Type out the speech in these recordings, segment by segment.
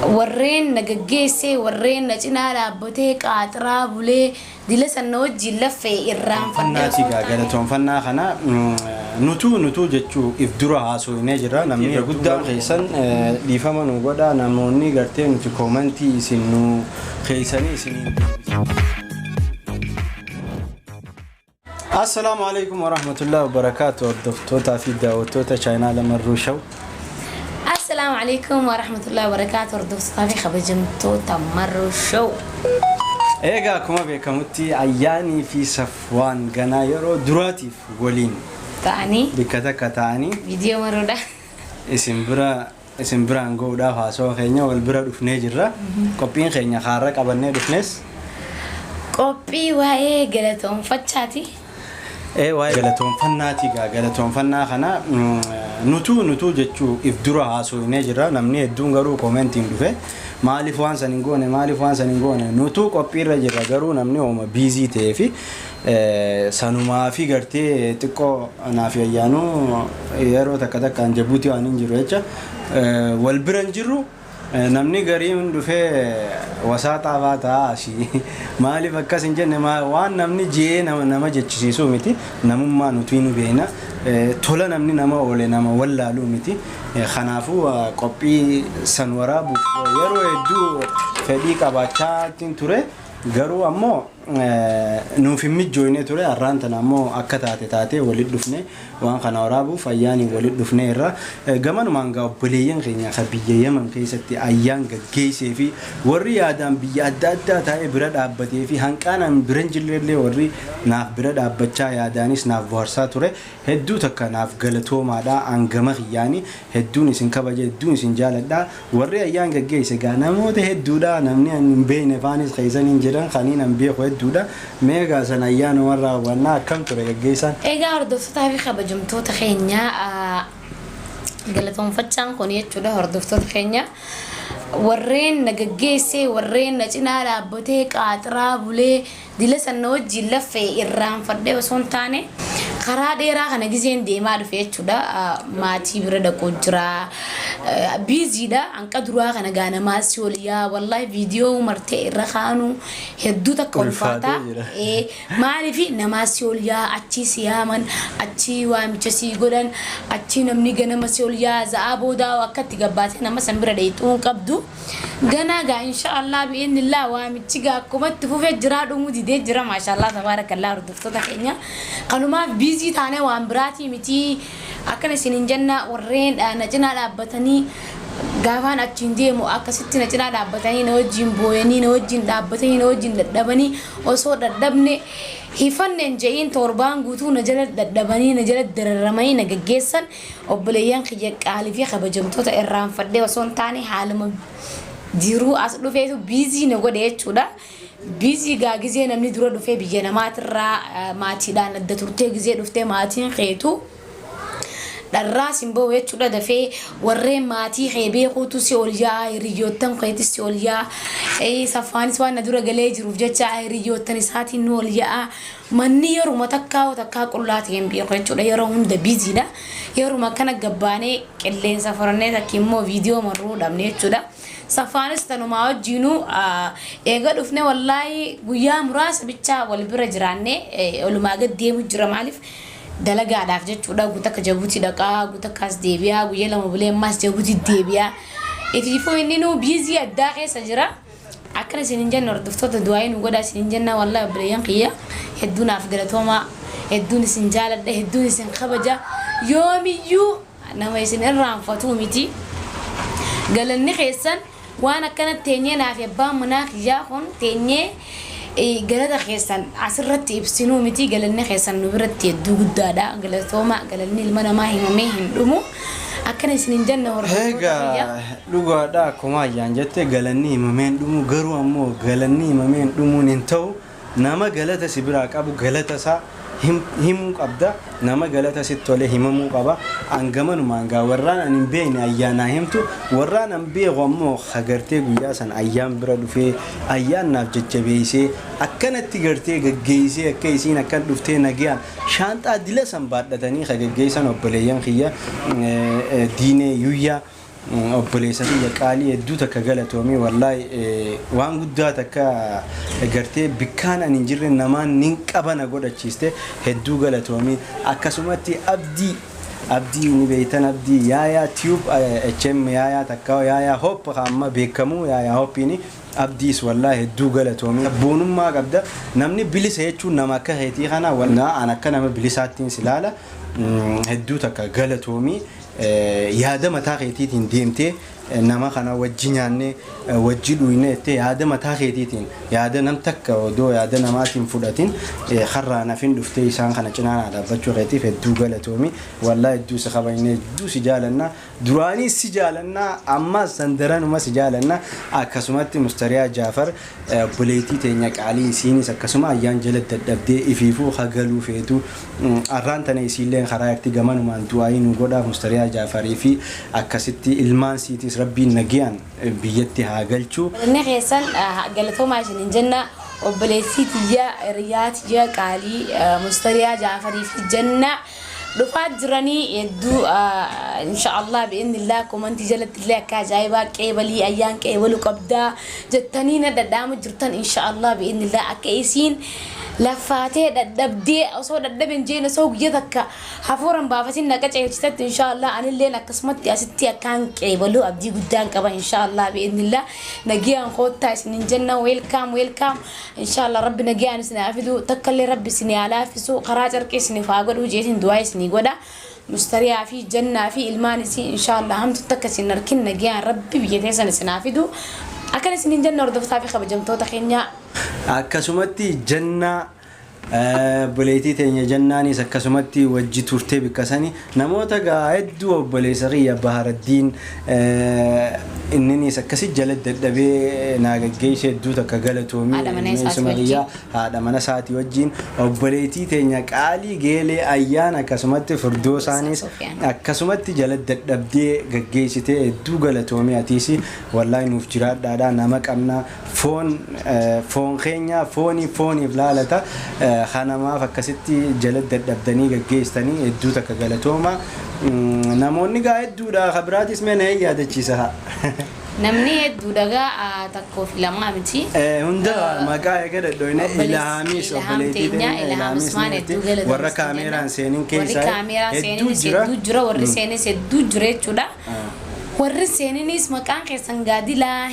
Warreen na gaggeessee, warreen na cinaa dhaabbatee qaaxiraa bulee dila san na wajjiin laffee irraanfadhee Galatoonfannaati osoo hin gaa taane. galatoonfannaa kana nutuu nutuu jechuu if dura haasofnee jirra namni irra guddaan keessan dhiifama nu godha namoonni gartee nuti koomantii isin nu keessanii isiniin deebisna. Assalaamu alaikum warahmatullahi wabarakaatu hordoftootaa fi daawwattoota chaayinaa Marruu Shaw. Assalaamu alaikum warahmatullahi wabarakaatu hordoftootaa fi kabajamtoota Marruu Show. Egaa akkuma beekamutti Ayyaanii fi Safwaan ganaa yeroo duraatiif waliin ta'anii bikka takka ta'anii viidiyoo maruudha. isin bira isin biraan ga'uudhaaf haasawaa keenya wal bira dhufnee jirra. Qophiin keenya kaarra qabannee dhufnes qophii waa'ee galatoonfachaati. Ee waa'ee galatoonfannaati gaa galatoonfannaa kana nutuu nutuu jechuu if dura haasofnee jirra. Namni hedduun garuu koomentiin dhufe maaliif waan san hin goone, maaliif waan san hin goone. Nutuu qophiirra jirra, garuu namni hooma biizii ta'ee fi sanumaa fi gartee xiqqoo naaf ayyaanuu yeroo takka takkaan Jabuutii waan hin jiru jecha wal bira hin jirru. Namni gariin dhufee wasaaxaa faa ta'a asii maaliif akkas hin jenne. Waan namni ji'ee nama jechisiisuu miti. Namummaa nuti nu beekna, tola namni nama oole nama wallaaluu miti. Kanaafuu qophii san waraabuuf yeroo hedduu fedhii qabaachaa ture, garuu ammoo nuuf hin mijjooyne ture. Har'aan tana ammoo akka taate taatee walitti dhufne waan kana waraabuuf ayyaanii walitti dhufne irra gamanumaan gaa obboleeyyan keenya ka biyya Yaman keessatti ayyaan gaggeessee fi warri yaadaan biyya adda addaa taa'ee bira dhaabbatee fi hanqaanaan bira hin jirrellee warri naaf bira dhaabbachaa yaadaanis naaf bohaarsaa ture hedduu takka naaf galatoomaadha. Hangama kiyyaani hedduun isin kabaja, hedduun isin jaaladha. Warri ayyaan gaggeesse gaa namoota hedduudha. Namni ani hin beekne faanis keessan hin jiran, kaniin an beeku hedduudha. Mee gaa san ayyaana warra hawwannaa akkam ture gaggeessaan? Egaa hordoftootaa fi kabajamtoota keenya, galatoonfachaan kun jechuudha, hordoftoota keenya warreen na gaggeessee, warreen na cinaa dhaabbatee qaaxiraa bulee dila san na wajjiin laffee irraanfadhee osoo hin taane, karaa dheeraa kana gizeen deemaa dhufe jechuudha. Maatii bira dhaquu jira. Biiziidha. Hanqa duraa kana gaa namaa si ol yaa wallaahi viidiyoo martee irra kaanu hedduu takka ulfaataa. Ulfaatee jira. Maaliif namaa si ol yaa, achii si yaaman, achii waamicha si godhan, achii namni ganama si ol yaa, za'aa boodaa akka itti gabbaatee nama san bira dheeyxuu hin qabdu. Ganaa gaa inshaallah bi'innillah waamichi gaa akkuma itti fufee jiraa, dhumuu didee jira. Maashaallah tabaarakallaa hordoftoota keenya, kanumaaf biizii taanee waan biraatii miti. Akkana isin hin jenna, warreen na cinaa dhaabbatanii gaafaan achiin deemu akkasitti na cinaa dhaabbatanii, na wajjin booyanii, na wajjin dhaabbatanii, na wajjin dadhabanii, osoo dadhabne hifanneen je'iin torbaan guutuu na jala dadhabanii, na jala dararamanii na gaggeessan, obboleeyyan kiyya qaalii fi kabajamtoota, irraanfadhee osoo hin taane haaluma jiruu as dhufeetu biizii na godhe jechuudha. Biizii gaa gizee namni dura dhufee biyya namaatirraa maatiidhaan adda turtee gizee dhuftee maatiin keetu dharraa sin bahu jechuudha. Dafee warreen maatii kee beekuutu si ol yaa'a, hiriyoottan keetis si ol yaa'a, Saffaanis waan na dura galee jiruuf jecha hiriyoottan isaatiin nu ol yaa'a. Manni yeruma takkaa takkaa qullaa ta'e hin beeku jechuudha. Yeroo hunda biiziidha. Yeruma akkana gabbaanee qilleensa furannee takki immoo viidiyoo marruu dhabne jechuudha. Saffaanis tanumaa wajjiinuu eega dhufne wallaahi guyyaa muraasa bichaa wal bira jiraanne olumaa gad deemu jira. Maaliif? Dalagaadhaaf jechuudha. Guuta akka Jabuutii dhaqaa, guuta akkas deebi'aa, guyyaa 2 bulee ammaas Jabuutii deebi'aa. Ifiifuu inni nuu biizii addaa keessa jira. Akkana isin hin jenne, hordoftoota, du'aayii nu godhaa isin hin jenna. Wallaahi obboleeyyan kiyya, hedduu naaf galatoomaa, hedduun isin jaaladha, hedduun isin kabaja. Yoomiyyuu nama isin irraanfatuu miti. Galanni keessan waan akkana teenyee naaf abbaan manaa kiyyaa kun teenyee galata keessan asirratti ibsinuu miti. Galanni keessan nu biratti hedduu guddaadha. Galatooma, galanni ilma namaa himamee hin dhumu. Akkana isin hin jenne, hordoftoota kiyya. Egaa dhugaadha, akkuma ayyaan jette galanni himamee hin dhumu. Garuu ammoo galanni himamee hin dhumuun hin ta'u, nama galata si biraa qabu galata isaa himuu qabda. Nama galata sitti tole himamuu qaba. Hangamanumaan gaa warraan ani hin beekne ayyaanaa himtu, warraan an beeku ammoo hagartee guyyaa san ayyaan bira dhufee ayyaan naaf jajjabeessee akkanatti gartee gaggeessee akka isiin akkan dhuftee nagayaan shaanxaa dila san baadhatanii ka gaggeessan obboleeyyan kiyya diinee yuyyaa. Obboleessa kiyya qaalii, hedduu takka galatoomii. Wallaahi waan guddaa takka gartee bikkaan ani hin jirre namaan nin qabana godhachiiste, hedduu galatoomii. Akkasumatti Abdii, Abdii ni beeytan, Abdii Yaayaa Tube HM, Yaayaa takka Yaayaa Hopp amma beekamu, Yaayaa Hoppiini. Abdiis wallaahi hedduu galatoomii. Sabboonummaa qabda. Namni bilisa jechuun nama akka keetii kana. Wallaahi an akka nama bilisaattiin si ilaala. Hedduu takka galatoomii. Yaada mataa keetiitiin deemtee nama kana wajji nyaannee wajji dhuyne jettee, yaada mataa keetiitiin, yaada nam takka odoo yaada namaatiin fudhatin karraa nafin dhuftee isaan kana cinaa naa dhaabbachuu keetiif hedduu galatoomi. Wallaahi hedduu si kabajne, hedduu si jaalanna. Duraanii si jaalannaa, ammas san daranuma si jaalanna. Akkasumatti Mustariyaa Jaafar, obboleettii teenya qaalii, isiinis akkasuma ayyaan jala dadhabdee ifiifuu hagaluu feetu arraan tana isiilleen karaa irratti gamanumaan du'aayii nu godhaaf. Mustariyaa Jaafarii fi akkasitti ilmaan siitis Rabbiin nagiyaan biyyatti haa galchuu. Inni keessan galatoomaa isiniin jenna. Obboleettii tiyya, hiriyaa tiyya qaalii, Mustariyaa Jaafarii fi jenna dhufaa jiranii hedduu, inshaallah bi'inillah. Komantii jalatti illee akka ajaa'ibaa qeebalii, ayyaan qeebaluu qabdaa jettanii na dhadhaamu jirtan. Inshaallah bi'inillah, akka isiin laffaatee dadhabdee osoo dadhaben jeen osoo guyya takka hafuuran baafatin naqa ceelchitetti, inshaallah anilleen akkasumatti asitti akkaan qeebaluu abdii guddaan qaba. Inshaallah bi'inillah, nagiyaan koottaa isinin jenna. Welcome, welcome. Inshaallah Rabbi nagiyaan isin haa fidu. Takkallee Rabbi isin haa laaffisu, karaa carqii isiniif haa godhu jeetiin du'aa isinii godha. Mustariyaa fi Jannaa fi ilmaan isii inshaallah hamtu takka isin harkin, nagiyaan Rabbi biyya teessan isin haa fidu akkan isinin jenna, hordoftaa fi kabajamtoota keenya. Akkasumatti Jannaa, obboleettii teenya Jannaanis akkasumatti wajji turtee bikkasanii namoota gaa hedduu, obboleessa kiyya Baharaddiin, inninis akkasi jala dadhabee naa gaggeesse, hedduu takka galatoomii. Haadha mana isaatii Meesuma wajjin. kiyya haadha mana isaatii wajjin, obboleettii teenya qaalii Geelee Ayyaan, akkasumatti Furdoo isaanis Sofiyaan. akkasumatti jala dadhabdee gaggeessitee, hedduu galatoomii. Atiis wallaahi nuuf jiraadhaadha. Nama qabna, foon foon keenya foonii fooniif laalata. Kanamaaf akkasitti jala dadhabdanii gaggeessitanii, hedduu takka galatooma. Namoonni gaa hedduudha, kabiraatis mee na yaadachiisa haa. Namni hedduu dhagaa, tokkoo fi lamaa miti. Hunda maqaa eega dadhoyne. Ilhaamis, obboleettii teenya teenya Ilhaam Ilhaamis Usmaan ni hedduu jirti. galatoomsi Warra kaameeraan seenin warri keessaa kaameeraan hedduu seeninis jira. Hedduu jira, warri seenis hedduu jira jechuudha. Warri seeninis maqaan keessan gaadilaa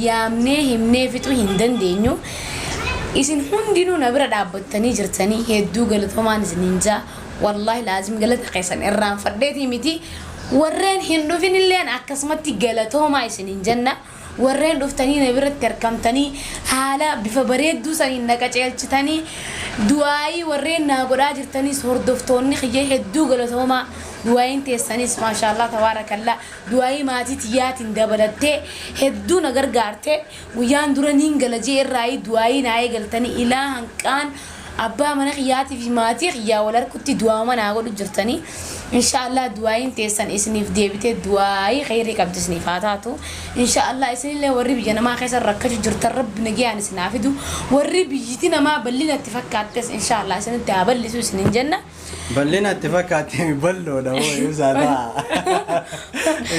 yaamnee himnee fixuu hin dandeenyu. Isin hundinuu na bira dhaabbattanii jirtanii, hedduu galatoomaan isiniin jaa. Wallaahi laazim galata keessan irraanfadheetii miti. Warreen hin dhufin illeen akkasumatti galatoomaa isiniin jenna. Warreen dhuftanii na biratti argamtanii haala bifa bareedduu saniin na qaceelchitanii du'aayii warreen naa godhaa jirtanis, hordoftoonni kiyya hedduu galatoomaa. Du'aayiin teessanis maashaallah tabaarakallaa, du'aayii maatii tiyyaatiin dabalattee hedduu na gargaarte. Guyyaan dura niin gala jee irraayii du'aayii naa eegaltanii ilaa hanqaan abbaa mana kiyyaatii fi maatii kiyyaa wal harkutti du'aama naa godhu jirtanii. Inshaallah du'aayiin teessan isiniif deebitee du'aayii kheyrii qabdi isiniif haa taatu inshaallah. Isinillee warri biyya namaa keessa rakkachuu jirtan, Rabbi nagayaan isin haa fidu. Warri biyyiti namaa bal'ina itti fakkaattes inshaallah isinitti haa bal'isu isinin jenna. Bal'ina itti fakkaatee bal'oodha moo ibsaa ta'a.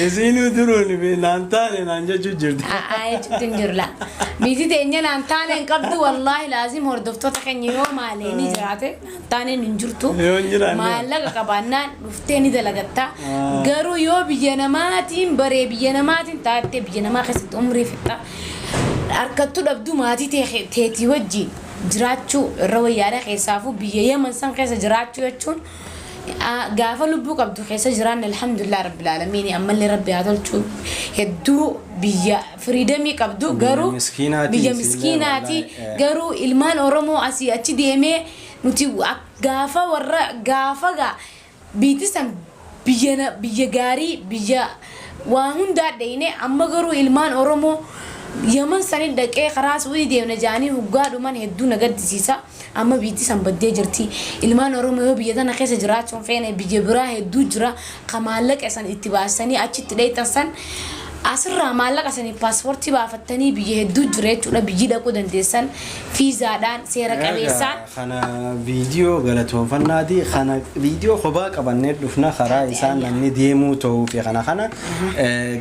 Isiinuu duruun naan taane naan jechuu jirti. A'aa jechuutti hin jiru laa. Biiti teenya naan taane hin qabdu. Wallaahi laazim, hordoftoota keenya, yoo maalee ni jiraate naan taaneen hin jirtu. Yoo hin jiraanne. Maallaqa qabaannaan dhuftee ni dalagatta. Garuu yoo biyya namaatiin baree biyya namaatiin taattee biyya namaa keessatti umrii fixxa. Harkattuu dhabduu maatii teetii wajjin jiraachuu irra wayyaadha. Keessaafuu biyya Yaman san keessa jiraachuu jechuun gaafa lubbuu qabdu keessa jiraanne, alhamdulillah rabbil aalamiin, ammallee Rabbi haa tolchu, hedduu biyya freedomii qabdu Biyya garuu miskiinaati biyya isiillee miskiinaati. wallaahi. Garuu ilmaan Oromoo asii achi deemee nuti gaafa warra gaafa gaa biitti san biyya biyya gaarii, biyya waa hundaa dheyne. Amma garuu ilmaan Oromoo Yaman sani dhaqee karaa Suudii deemna jaanii huggaa dhuman hedduu na gaddisiisa. Amma biitti san baddee jirti. Ilmaan Oromoo yoo biyya tana keessa jiraachuun feene, biyya biraa hedduu jira, ka maallaqa san itti baasanii achitti dheeyxan san. Asirraa maallaqa sanii paaspoortii baafattanii biyya hedduu jira jechuudha. Biyyi dhaquu dandeessan fiizaadhaan seera qabeessaan. Kana viidiyoo galatoonfannaati. Kana viidiyoo kophaa qabannee dhufna karaa isaan namni deemuu ta'uu fi kana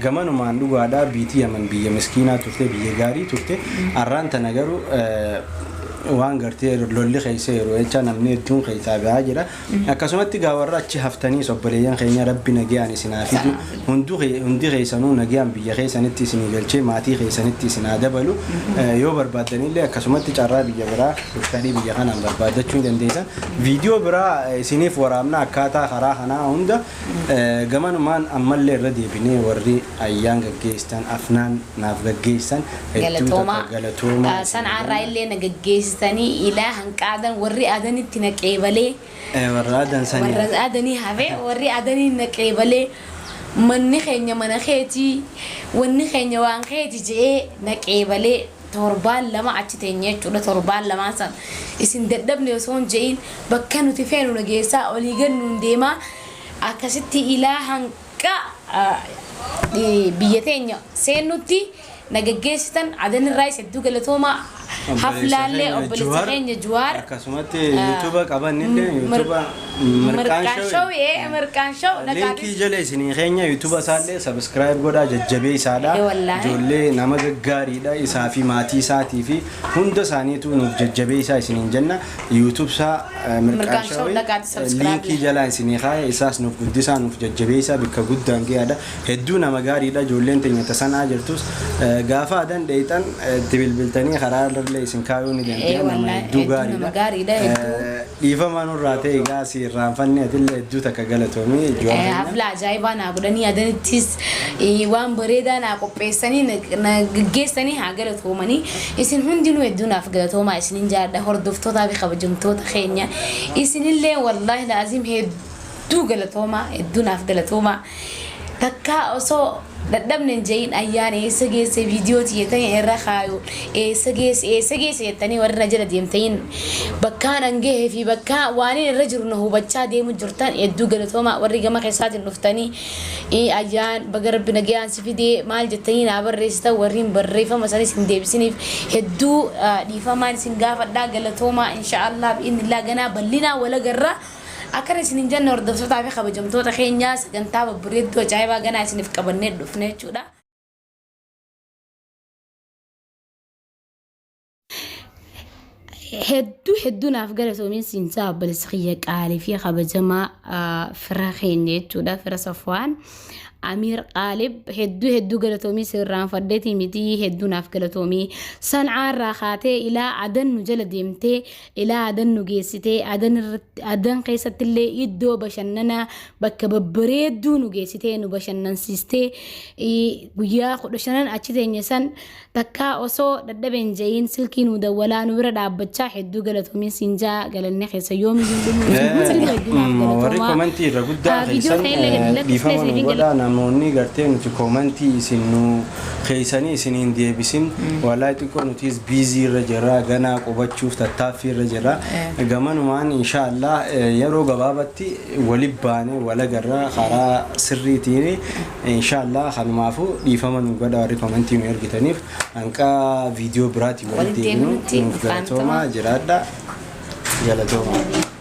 gamanumaan dhugaadhaa biitii Yaman biyya miskiinaa turte, biyya gaarii turte. Arraan tana garuu waan gartee lolli keessa yeroo jecha namni hedduun keessaa bahaa jira. Akkasumatti gaa warra achi haftanii obboleeyyan keenya, Rabbi nagayaan isin haa fidu. Hundi keessanuu nagayaan biyya keessanitti isinii galchee maatii keessanitti isin haa dabalu. Yoo barbaaddanillee akkasumatti carraa biyya biraa dhuftanii biyya kanaan barbaaddachuu ni dandeessan. Viidiyoo biraa isiniif waraabna akkaataa karaa kanaa hunda. Gamanumaan ammallee irra deebinee warri ayyaan gaggeessan, afnaan naaf gaggeessan, hedduu Galatoomaa. takka galatoomaa. San'aarraa illee na gaggeessitanii ilaa hanqaadan warri adanitti na qeebalee. Warra adan sanii. Warra adanii hafe, warri adanii na qeebalee, manni keenya mana keetii, wanni keenya waan keeti je'ee na qeebalee, torbaan 2 achi teenye jechuudha. Torbaan 2n san isin dadhabne osoo hin je'in bakka nuti feenu na geessaa, olii gad nuun deemaa, akkasitti ilaa hanqa biyya teenya seennutti na gaggeessitan. Adanirraayis hedduu galatoomaa. Haflaallee obboleessa keenya Juwaar. Akkasumatti yuutuuba qabanillee, yuutuuba Mirqaan Show, Mirqaan Show. Linkii jala isinii keenya, yuutuuba isaallee subscribe godhaa, jajjabee isaadha. Wallaahi. Ijoollee nama gaggaariidha. Isaa fi maatii isaatii fi hunda isaaniitu nuuf jajjabee isaa isiniin jenna. Yuutuub isaa Mirqaan Mirqaan Show Show dhaqaati subscribe. Linkii jala isinii kaaya, isaas nuuf guddisaa, nuuf jajjabee isaa bakka guddaan gahaadha. Hedduu nama gaariidha. Ijoolleen teenya tasanaa jirtus gaafa adan dheeyxan itti bilbiltanii karaa irrallee isin kaayuu ni danda'a. Nama Wallaahi, hedduu hedduu nama gaariidha. gaariidha, hedduu. Dhiifama nurraa ta'e egaa si irraanfanne, atillee hedduu takka galatoomii, Juwaar keenya. Hafla ajaa'ibaa naa godhanii, adanittis waan bareedaa naa qopheessanii na gaggeessanii, haa galatoomanii. Isin hundinuu hedduu naaf galatoomaa, isinin jaalladha. Hordoftootaa fi kabajamtoota keenya, isinillee wallaahi laazim hedduu galatoomaa, hedduu naaf galatoomaa. Takkaa osoo dadhabne hin je'in ayyaan eessa geesse, viidiyoo tiyyatanii irra kaayu eessa geesse, eessa geesse jettanii warri na jala deemtaniin bakkaan an gahee fi bakka waan inni irra jiru na hubachaa deemu jirtan, hedduu galatoomaa. Warri gama keessaatiin dhuftanii ayyaan baga Rabbi nagayaan si fidee maal jettanii naa barreessitan, warri hin barreeffama sanis hin deebisiniif hedduu dhiifamaan isin gaafadhaa. Galatoomaa. Insha Allah, bi'innillaa ganaa bal'inaa walagarraa akkana isin hin jenne. Hordoftootaa fi kabajamtoota keenyaa, sagantaa babbareedduu ajaa'ibaa ganaa isiniif qabannee dhufne jechuudha. Hedduu hedduu naaf galatoomiin siinsaa, obboleessa kiyya qaalii fi kabajamaa, fira keenya jechuudha, fira Safwaan Amiir Qaalib, hedduu hedduu galatoomii. Sirraan faddeetii miti, hedduu naaf galatoomii. San'aarraa kaatee ilaa adan nu jala deemtee, ilaa adan nu geessitee, adan irratti, adan keessatti illee iddoo bashannanaa bakka babbareedduu nu geessitee, nu bashannansiistee, guyyaa 15n achi teenye san takkaa osoo dadhabeen je'iin silkii nu dawwalaa nu bira dhaabbachaa, hedduu galatoomiin siin jaa. Galanni keessa yoomiyyuu hin dhumu. Isin hundinuu hedduu naaf Warri galatoomaa. komantii irra guddaa Viidiyoo keessan kana illee gadi lakkisnee dhiifama nu isiniin godhaa. Namoonni gartee nuti komantii isin nu keessanii isin hin deebisin, walaa xiqqoo nutis busy irra jirra, ganaa qubachuuf tattaaffii irra jirra. Gamanumaan inshaallah yeroo gabaabatti wali baanee walagarra karaa sirriitiin inshaallah. Kanumaafuu dhiifama nu godha warri komantii nu ergitaniif. Hanqa viidiyoo biraatiin walitti Walitti deebinu deebinutti nuuf galatoomaa, jiraadha, galatoomaa.